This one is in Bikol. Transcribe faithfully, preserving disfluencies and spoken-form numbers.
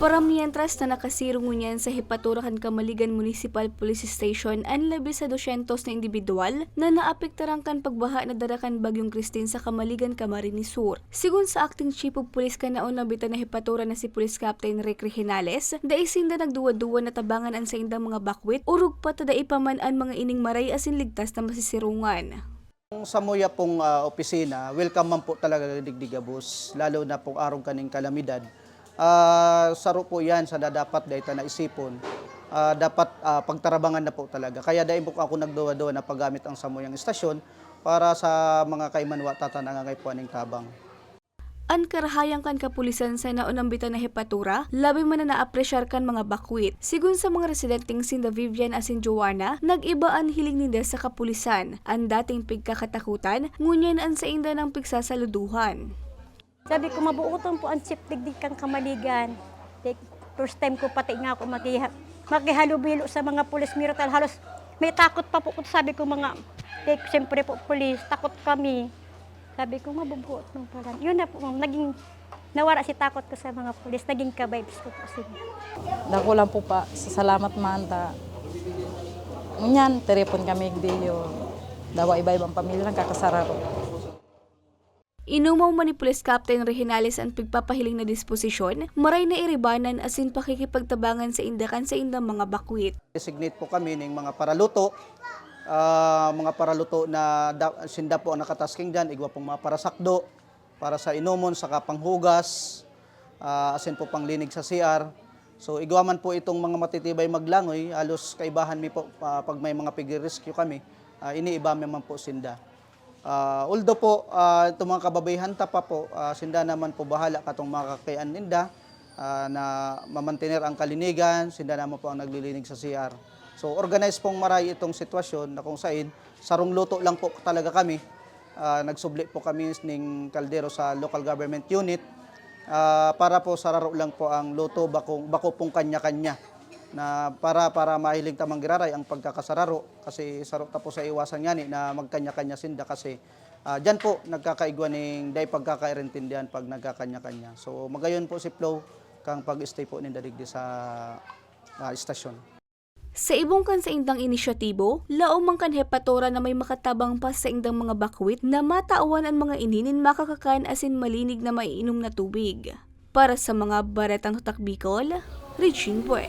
Para mientras na nakasirong ngunyan sa Jepatura kan Kamaligan Municipal Police Station an labi sa dosyentos na indibidwal na naapektaran kan pagbaha na dara kan Bagyong Christine sa Kamaligan, Camarines Sur. Sigon sa Acting Chief of Police kan naunambitan na Jepatura na si Police Captain Rick Regenales, dai sinda nagduwa-duwa na tabangan an saindang mga bakwit, orog pa ta dai pa man an mga ining maray asin ligtas na masisirungan. Ang samuya pong ah, opisina, welcome man po talaga digdi gabos, lalo na pong arong kaning kalamidad. Ah, saro po yan sa dapat dai ta naisipon. Ah, dapat ah, pagtarabangan na po talaga. Kaya dai po ako nagduwa-duwa na paggamit ang samuyang istasyon para sa mga kaimanwa tata nangangay po aning tabang. An karahayan kan kapulisan sa naunambitan na Jepatura, labi man na naapresyar kan mga bakwit. Sigon sa mga residenteng sinda Vivian asin Joanna, nag-iba an hiling ninda sa kapulisan. An dating pigkakatakutan, ngunyan an sainda nang pigsasaluduhan. Sabi ko, mabuoton po ang chief digdi kan Kamaligan. Like, first time ko pati nga ako makiha, makihalubilo sa mga pulis, Miratal. Halos may takot pa po ko. Sabi ko, mga, like, siyempre po, pulis, takot kami. Sabi ko, mabubuot mo pala. Yun na po, ma'am. Naging, nawara si takot ko sa mga pulis. Naging ka-vibes ko po sila. Dako lang po pa, salamat man ta. Ngunyan, tiripon kami diyo. Dawa iba-ibang pamilya nagkakasararo. Inumaw man ni Police Captain Regenales an pigpapahiling na disposisyon, maray na iribanan asin pakikipagtabangan sa inda kan saindang mga bakwit. Designate po kami ning mga paraluto, ah, mga paraluto na da- sinda po ang nakatasking dyan, igwa pong mga parasakdo, para sa inumon, saka panghugas, ah, asin po panglinig sa C R. So igwa man po itong mga matitibay maglangoy, halos kaibahan mi po ah, pag may mga pig-rescue kami, ah, iniiba mi man po sinda. Ah, although po, ah, itong mga kababayan ta pa po, ah, sinda naman po bahala katong mga kakayan ninda ah, na mamantener ang kalinigan, sinda naman po ang naglilinig sa C R. So organized pong maray itong sitwasyon na kung sain sarong luto lang po talaga kami. Ah, nagsubli po kami ning kaldero sa local government unit ah, para po sararo lang po ang luto, bako, bako pong kanya-kanya na para para mahiling tamang giraray ang pagkakasararo kasi saro ta po sa iwasan ngani na magkanya-kanya sinda kasi ah, diyan po nagkakaigwa ning dai pagkakaintindihan pag nagkakanya-kanya. So magayon po si Flo kang pag-stay po ninda digdi sa ah, istasyon. Sa ibong kan saindang inisyatibo, laom man kan Jepatura na may makatabang pa sa saindang mga bakwit na matawan an mga ini nin makakakan asin malinig na maiinom na tubig. Para sa mga Baretang Tatak Bicol, Regine Bue.